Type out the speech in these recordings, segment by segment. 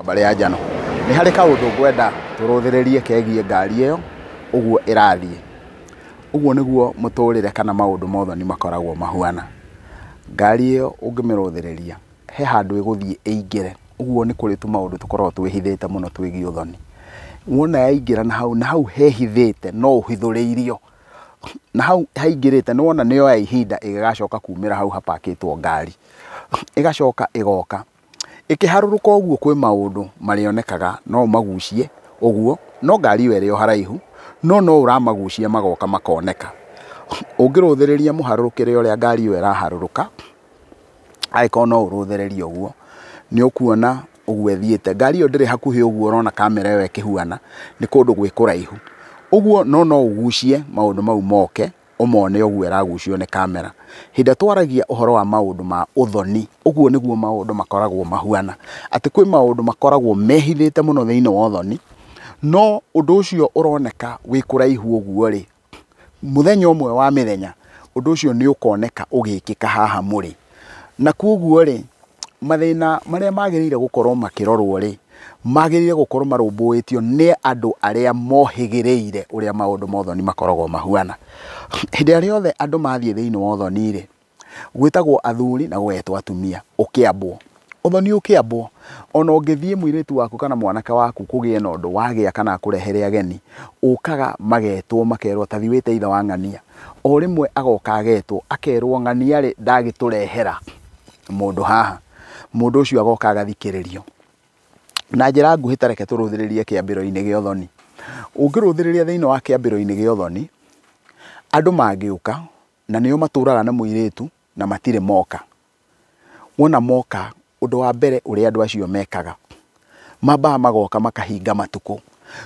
Mbarĩ ya Njano. Nĩ harĩ kaũndũ ngwenda tũrũthĩrĩrie kegiĩ ngari ĩyo ũguo ĩrathiĩ. Ũguo nĩguo mũtũrĩre kana maũndũ ma ũthoni makoragwo mahuana. Ngari ĩyo ũngĩmĩrũthĩrĩria he handũ ĩgũthiĩ ĩingĩre. Ũguo nĩ kũrĩ tũmaũndũ tũkoragwo twĩhithĩte mũno twĩgiĩ ũthoni. Wona yaingĩra na hau, na hau hehithĩte no ũhithũrĩirio. Na hau haingĩrĩte nĩ wona nĩ yoya ihinda ĩgĩgacoka kumĩra hau hapakĩtwo ngari. Ĩgacoka ĩgoka. Ĩkĩharũrũka ũguo kwĩ maũndũ marĩonekaga no ũmagucie ũguo, no ngari ĩyo ĩrĩ o haraihu, no no ũramagucia magoka makoneka. Ũngĩrũthĩrĩria mũharũrũkĩre ũrĩa ngari ĩyo ĩraharũrũka, angĩkorwo no ũrũthĩrĩrie ũguo, nĩ ũkuona ũguo ĩthiĩte. Ngari ĩyo ndĩrĩ hakuhĩ ũguo ũrona kamera ĩyo ĩkĩhuana, nĩ kũndũ gwĩ kũraihu. Ũguo no no ũgucie maũndũ mau moke, ũmone ũguo ĩragucio nĩ kamera. Hĩndĩ ĩrĩa twaragia ũhoro wa maũndũ ma ũthoni, ũguo nĩguo maũndũ makoragwo mahuana. Atĩ kwĩ maũndũ makoragwo mehithĩte mũno thĩinĩ wa ũthoni, no ũndũ ũcio ũroneka wĩ kũraihu ũguo rĩ, mũthenya ũmwe wa mĩthenya, ũndũ ũcio nĩ ũkoneka ũgĩkĩka haha mũrĩ. Na koguo rĩ, mathĩna marĩa magĩrĩire gũkorwo makĩrorwo rĩ, magĩrĩire gũkorwo marũmbũĩtio nĩ andũ arĩa mohĩgĩrĩire ũrĩa maũndũ ma ũthoni makoragwo mahuana. Hĩndĩ ĩrĩa rĩothe andũ mathiĩ thĩinĩ wa ũthoni rĩ, gwĩtagwo athuri na gũgetwo atumia, ũkĩambwo. Ũthoni ũkĩambwo, ona ũngĩthiĩ mũirĩtu waku kana mwanake waku kũgĩe na ũndũ wagĩa kana akũrehere ageni, ũkaga magetwo makerwo ta thiĩ wĩte ithe wa ng'ania. O rĩmwe agoka agetwo, akerwo ng'ania rĩ ndagĩtũrehera mũndũ haha. Mũndũ ũcio agoka agathikĩrĩrio. Na njĩra nguhĩ ta reke tũrũthĩrĩrie kĩambĩro-inĩ gĩa ũthoni. Ũngĩrũthĩrĩria thĩinĩ wa kĩambĩro-inĩ gĩa ũthoni, andũ mangĩũka, na nĩo matũraga na mũirĩtu na matirĩ moka. Wona moka, ũndũ wa mbere ũrĩa andũ acio mekaga, mambaga magoka makahinga matukũ.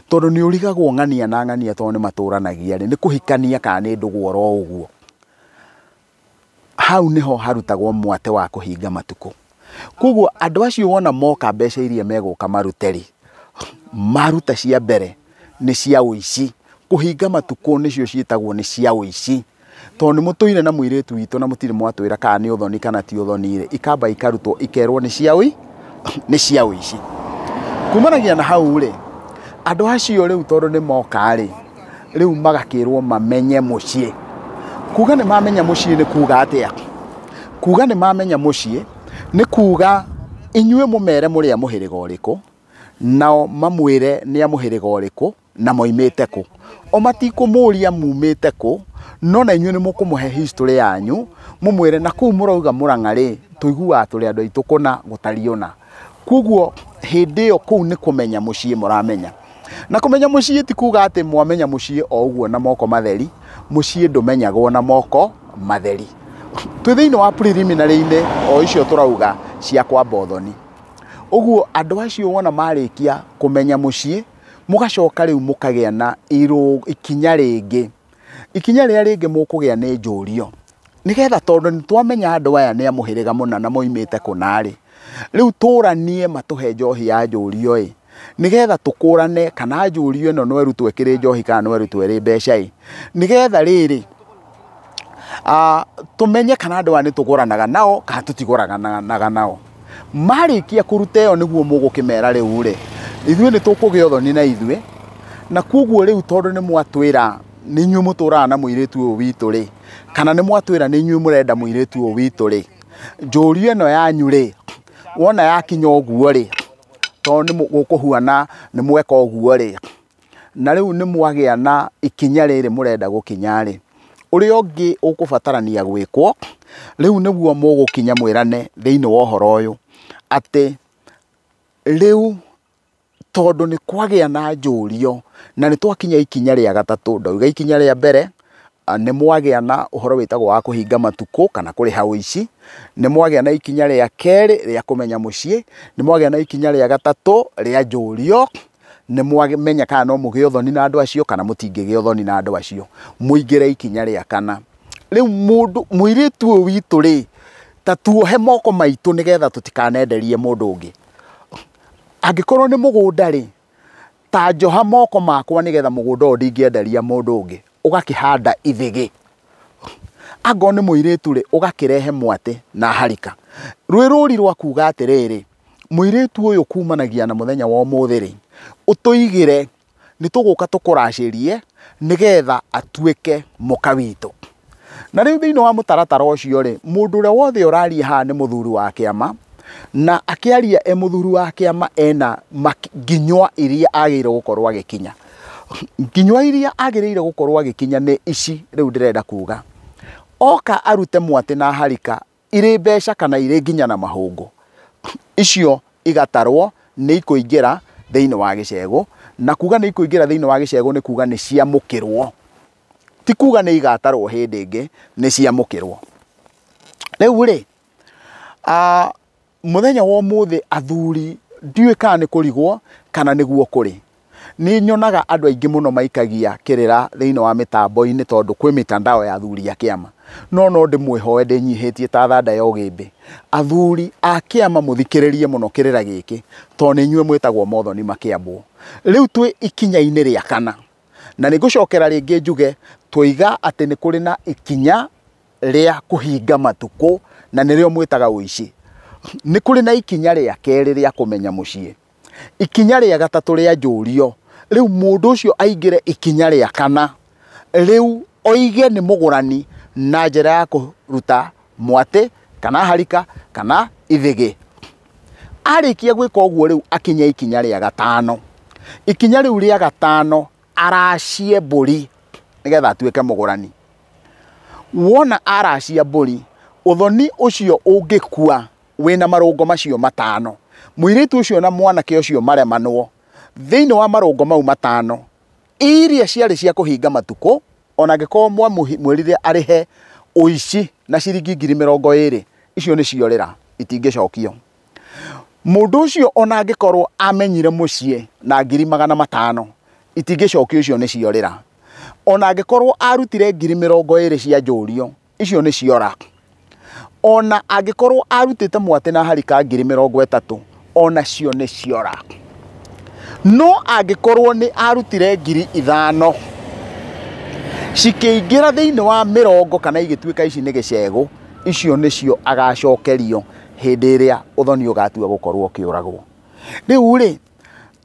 Tondũ nĩ ũrigagwo ng'ania na ng'ania tondũ nĩ matũranagia rĩ, nĩ kũhikania kana nĩ ndũgũ oro ũguo. Hau nĩho harutagwo mwatĩ wa kũhinga matukũ. Koguo andũ acio wona moka mbeca iria megũka marute rĩ, maruta cia mbere nĩ cia ũici. Kũhinga matukũ nĩcio ciĩtagwo nĩ cia ũici. Tondũ nĩ mũtũire na mũirĩtu witũ na mũtirĩ mwatwĩra kana nĩ ũthoni kana ti ũthoni rĩ, ikamba ikarutwo ikerwo nĩ cia ũi, nĩ cia ũici. Kumanagia na hau rĩ, andũ acio rĩu tondũ nĩ moka rĩ, rĩu magakĩrwo mamenye mũciĩ. Kuga nĩ mamenya mũciĩ nĩ kuga atĩa? Kuga nĩ mamenya mũciĩ nĩ kuga inyuĩ mũmere mũrĩ a mũhĩrĩga ũrĩkũ, nao mamwĩre nĩ a mũhĩrĩga ũrĩkũ na moimĩte kũ. O matikũmũria mumĩte kũ, no na inyuĩ nĩ mũkũmũhe history yanyu, mũmwĩre na kũu mũrauga Mũrang'a rĩ, tũiguaga tũrĩ andũ aitũ kũna gũtariĩ ũna. Koguo hĩndĩ ĩyo kũu nĩ kũmenya mũciĩ mũramenya. Na kũmenya mũciĩ ti kuga atĩ mwamenya mũciĩ o ũguo na moko matheri, mũciĩ ndũmenyagwo na moko matheri. Twĩ thĩinĩ wa preliminary-inĩ o icio tũrauga cia kwamba ũthoni. Ũguo andũ acio wona marĩkia kũmenya mũciĩ, mũgacoka rĩu mũkagĩa na ikinya rĩngĩ. Ikinya rĩrĩa rĩngĩ mũkũgĩa nĩ njũrio. Nĩgetha tondũ nĩ twamenya andũ aya nĩ a mũhĩrĩga mũna na moimĩte kũna rĩ, rĩu tũranie matũhe njohi ya njũrio ĩ, nĩgetha tũkũrane kana njũrio ĩno no ĩrutwo ĩkĩrĩ njohi kana no ĩrutwo ĩrĩ mbeca ĩ. Nĩgetha rĩrĩ, tũmenye kana andũ aya nĩ tũgũranaga nao kana tũtigũranaga nao. Marĩkia kũruta ĩyo nĩguo mũgũkĩmera rĩu rĩ, ithuĩ nĩ tũkũgĩa ũthoni na ithuĩ, na koguo rĩu tondũ nĩ mwatwĩra nĩ inyuĩ mũtũraga na mũirĩtu ũyũ witũ rĩ, kana nĩ mwatwĩra nĩ inyuĩ mũrenda mũirĩtu ũyũ witũ rĩ, njũrio ĩno yanyu rĩ, wona yakinya ũguo rĩ, tondũ nĩ gũkũhuana nĩ mweka ũguo rĩ, na rĩu nĩ mwagĩa na ikinya rĩrĩ mũrenda gũkinya rĩ, ũrĩa ũngĩ ũkũbatarania gwĩkwo, rĩu nĩguo mũgũkinya mwĩrane thĩinĩ wa ũhoro ũyũ, atĩ rĩu tondũ nĩ kwagĩa na njũrio, na nĩ twakinya ikinya rĩa gatatũ, ndauga ikinya rĩa mbere, nĩ mwagĩa na ũhoro wĩtagwo wa kũhinga matukũ kana kũrĩha ũici, nĩ mwagĩa na ikinya rĩa kerĩ rĩa kũmenya mũciĩ, nĩ mwagĩa na ikinya rĩa gatatũ rĩa njũrio, nĩ mwamenya kana no mũgĩe ũthoni na andũ acio kana mũtingĩgĩa ũthoni na andũ acio, mũingĩre ikinya rĩa kana. Rĩu mũndũ mũirĩtu ũyũ witũ rĩ, ta tuohe moko maitũ nĩgetha tũtikanenderie mũndũ ũngĩ. Angĩkorwo nĩ mũgũnda rĩ, ta njoha moko makwa nĩgetha mũgũnda ũyũ ndingĩenderia mũndũ ũngĩ, ũgakĩhanda ithĩgĩ. Angorwo nĩ mũirĩtu rĩ, ũgakĩrehe mwatĩ na harika. Rwĩ rũri rwa kuga atĩrĩrĩ, Mũirĩtu ũyũ kumanagia na mũthenya wa ũmũthĩ rĩ, ũtũigĩre nĩ tũgũka tũkũracĩrie nĩgetha atuĩke mũka witũ. Na rĩu thĩinĩ wa mũtaratara ũcio rĩ, mũndũ ũrĩa wothe ũraria haha nĩ mũthuri wa kĩama, na akĩaria e mũthuri wa kĩama ena nginywa iria agĩrĩire gũkorwo agĩkinya. Nginywa iria agĩrĩire gũkorwo agĩkinya nĩ ici rĩu ndĩrenda kuga. Oka arute mwatĩ na harika irĩ mbeca kana irĩ nginya na mahũngũ, icio igatarwo nĩ ikũingĩra thĩinĩ wa gĩcegũ, na kuga nĩ ikũingĩra thĩinĩ wa gĩcegũ nĩ kuga nĩ ciamũkĩrwo, ti kuga nĩ igatarwo hĩndĩ ĩngĩ, nĩ ciamũkĩrwo. Rĩu rĩ, mũthenya wa ũmũthĩ athuri ndiũĩ kana nĩ kũrigwo kana nĩguo kũrĩ. Nĩ nyonaga andũ aingĩ mũno maikagia kĩrĩra thĩinĩ wa mĩtambo-inĩ tondũ kwĩ mitandao ya athuri a kĩama. No no ndĩmwĩhoe ndĩnyihĩtie ta thanda ya ũgĩmbĩ. Athuri a kĩama mũthikĩrĩrie mũno kĩrĩra gĩkĩ tondũ nĩ inyuĩ mwĩtagwo mothoni makĩambwo. Rĩu twĩ ikinya-inĩ rĩa kana, na nĩ ngũcokera rĩngĩ njuge twoiga atĩ nĩ kũrĩ na ikinya rĩa kũhinga matukũ na nĩrĩo mwĩtaga ũici. Nĩ kũrĩ na ikinya rĩa kerĩ rĩa kũmenya mũciĩ, ikinya rĩa gatatũ rĩa njũrio. Rĩu mũndũ ũcio aingĩre ikinya rĩa kana, rĩu oige nĩ mũgũrani na njĩra ya kũruta mwatĩ kana harika kana ithĩgĩ. Arĩkia gwĩka ũguo rĩu akinye ikinya rĩa gatano. Ikinya rĩu rĩa gatano aracie mbũri nĩgetha atuĩke mũgũrani. Wona aracia mbũri, ũthoni ũcio ũngĩkua wĩna marũngo macio matano, mũirĩtu ũcio na mwanake ũcio maremanwo thĩinĩ wa marũngo mau matano, iria ciarĩ cia kũhinga matukũ, ona angĩkorwo mwamwĩrire arĩhe ũici na ciringi 20,000, icio nĩ ciorĩra, itingĩcokio. Mũndũ ũcio ona angĩkorwo amenyire mũciĩ na 500,000, itingĩcokio, icio nĩ ciorĩra. Ona angĩkorwo arutire 20,000 cia njũrio, icio nĩ ciora. Ona angĩkorwo arutĩte mwatĩ na harika 30,000, ona cio nĩ ciora. No angĩkorwo nĩ arutire 5,000 cikĩingĩra thĩinĩ wa mĩrongo kana igĩtuĩka ici nĩ gĩcegũ, icio nĩcio agacokerio hĩndĩ ĩrĩa ũthoni ũgatua gũkorwo ũkĩũragwo. Rĩu rĩ,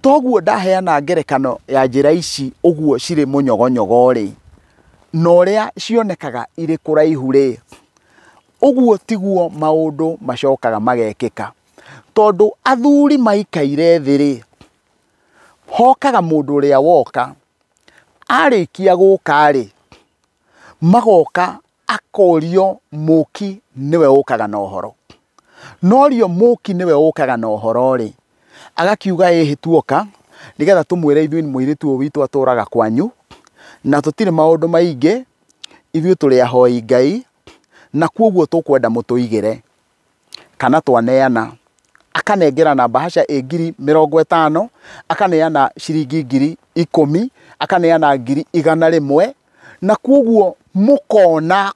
toguo ndaheana ngerekano ya njĩra ici ũguo cirĩ mũnyogonyogo rĩ, na ũrĩa cionekaga irĩ kũraihu rĩ, ũguo tiguo maũndũ macokaga magekĩka. Tondũ athuri maikaire thĩ rĩ, hokaga mũndũ ũrĩa woka, arĩkia gũka rĩ, magoka akorio mũki nĩwe ũkaga na ũhoro. Norio mũki nĩwe ũkaga na ũhoro rĩ, agakiuga ĩhĩ tuoka nĩgetha tũmwĩre ithuĩ mũirĩtu ũyũ witũ atũraga kwanyu, na tũtirĩ maũndũ maingĩ, ithuĩ tũrĩ ahoi Ngai, na kwoguo tũkwenda mũtũigĩre kana twaneana. Akanengerana mbahaca ĩ 50,000, akaneana ciringi 10,000, akaneana 100,000, na kwoguo mũkona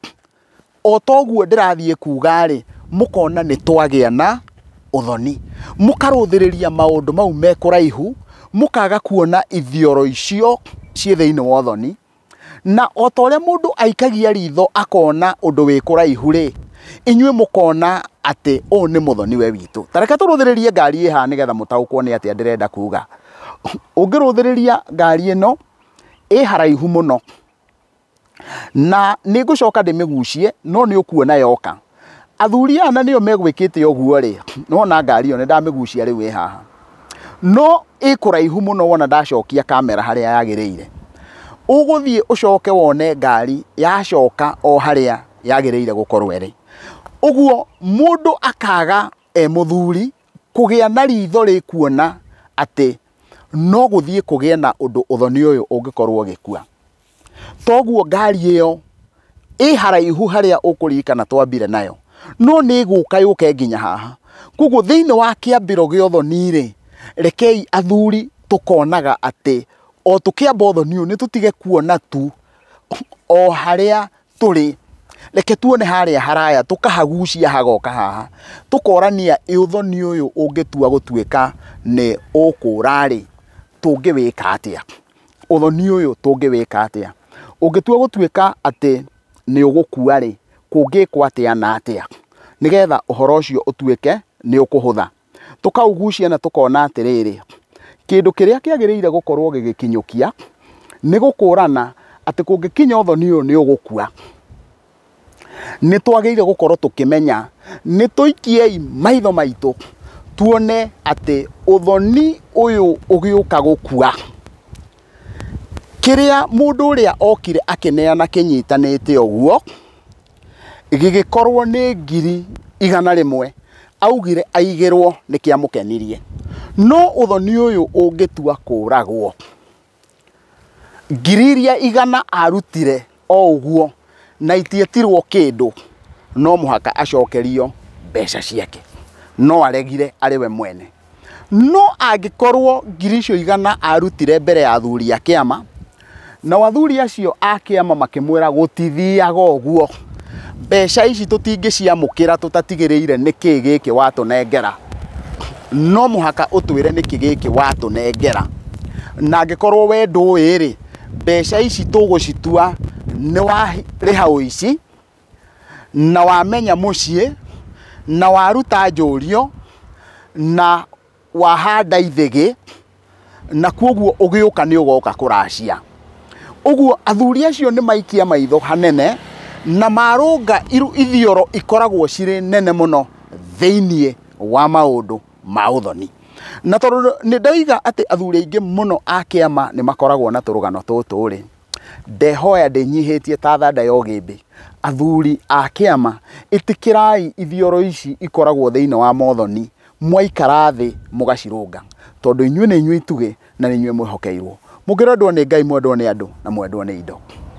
o toguo ndĩrathiĩ kuga rĩ, mũkona nĩ twagĩa na ũthoni. Mũkarũthĩrĩria maũndũ mau me kũraihu, mũkaga kuona ithioro icio ciĩ thĩinĩ wa ũthoni. Na o ta ũrĩa mũndũ aikagia ritho akona ũndũ wĩ kũraihu rĩ, inyuĩ mũkona atĩ ũyũ nĩ mũthoni we witũ. Ta reke tũrũthĩrĩrie ngari ĩ haha nĩgetha mũtaũkwo nĩ atĩa ndĩrenda kuga. Ũngĩrũthĩrĩria ngari ĩno ĩ haraihu mũno, na nĩ ngũcoka ndĩmĩgucie, no nĩ ũkuona yoka. Athuri aya na nĩo megwĩkĩte ũguo rĩ, nĩwona ngari ĩyo nĩ ndamĩgucia rĩu ĩ haha, no ĩ kũraihu mũno wona ndacokia kamera harĩa yagĩrĩire. Ũgũthiĩ ũcoke wone ngari yacoka o harĩa yagĩrĩire gũkorwo ĩrĩ. Ũguo mũndũ akaga e mũthuri kũgĩa na ritho rĩkuona atĩ no gũthiĩ kũgĩe na ũndũ ũthoni ũyũ ũngĩkorwo ũgĩkua. Toguo ngari ĩyo ĩ haraihu harĩa ũkũririkana twambire nayo, no nĩ ĩgũka yũke nginya haha. Koguo thĩinĩ wa kĩambĩro gĩa ũthoni rĩ, rekei athuri tũkonaga atĩ o tũkĩamba ũthoni ũyũ nĩ tũtige kuona tu o harĩa tũrĩ, reke tuone harĩa haraya, tũkahagucia hagoka haha, tũkorania ĩ ũthoni ũyũ ũngĩtua gũtuĩka nĩ ũkũra rĩ, tũngĩwĩka atĩa? Ũthoni ũyũ tũngĩwĩka atĩa? Ũngĩtua gũtuĩka atĩ nĩ ũgũkua rĩ, kũngĩkwo atĩa na atĩa? Nĩgetha ũhoro ũcio ũtuĩke nĩ ũkũhũtha. Tũkaũgucia na tũkona atĩrĩrĩ, kĩndũ kĩrĩa kĩagĩrĩire gũkorwo gĩgĩkinyũkia nĩ gũkũrana atĩ kũngĩkinya ũthoni ũyũ nĩ ũgũkua. Nĩ twagĩrĩire gũkorwo tũkĩmenya, nĩ tũikiei maitho maitũ tuone atĩ ũthoni ũyũ ũgĩũka gũkua, kĩrĩa mũndũ ũrĩa okire akĩneana kĩnyitanĩte ũguo, gĩgĩkorwo nĩ 100,000, augire aigĩrwo nĩ kĩamũkenirie. No ũthoni ũyũ ũngĩtua kũragwo, 100,000 arutire o ũguo na itietirwo kĩndũ, no mũhaka acokerio mbeca ciake. No aregire arĩ we mwene. No angĩkorwo 100,000 arutire mbere ya athuri a kĩama, na athuri acio a kĩama makĩmwĩra gũtithiaga ũguo, mbeca ici tũtingĩciamũkĩra tũtatigĩrĩire nĩkĩ gĩkĩ watũnengera, no mũhaka ũtwĩre nĩkĩ gĩkĩ watũnengera. Na angĩkorwo we ndũĩ rĩ, mbeca ici tũgũcitua nĩ warĩha ũici, na wamenya mũciĩ, na waruta njũrio, na wahanda ithĩgĩ, na kwoguo ũgĩũka nĩ ũgoka kũracia. Ũguo athuri acio nĩ maikia maitho hanene, na marũnga ithioro ikoragwo cirĩ nene mũno thĩiniĩ wa maũndũ ma ũthoni. Na tondũ nĩ ndoiga atĩ athuri aingĩ mũno a kĩama nĩ makoragwo na tũrũgano tũtũ rĩ, ndehoya ndĩnyihĩtie ta thanda ya ũgĩmbĩ. Athuri a kĩama, ĩtĩkĩrai ithioro ici ikoragwo thĩinĩ wa mothoni, mwaikara thĩ mũgacirũnga, tondũ inyuĩ nĩ inyuĩ itugĩ na nĩ inyuĩ mwĩhokeirwo. Mũngĩrendwo nĩ Ngai, mwendwo nĩ andũ na mwendwo nĩ indo.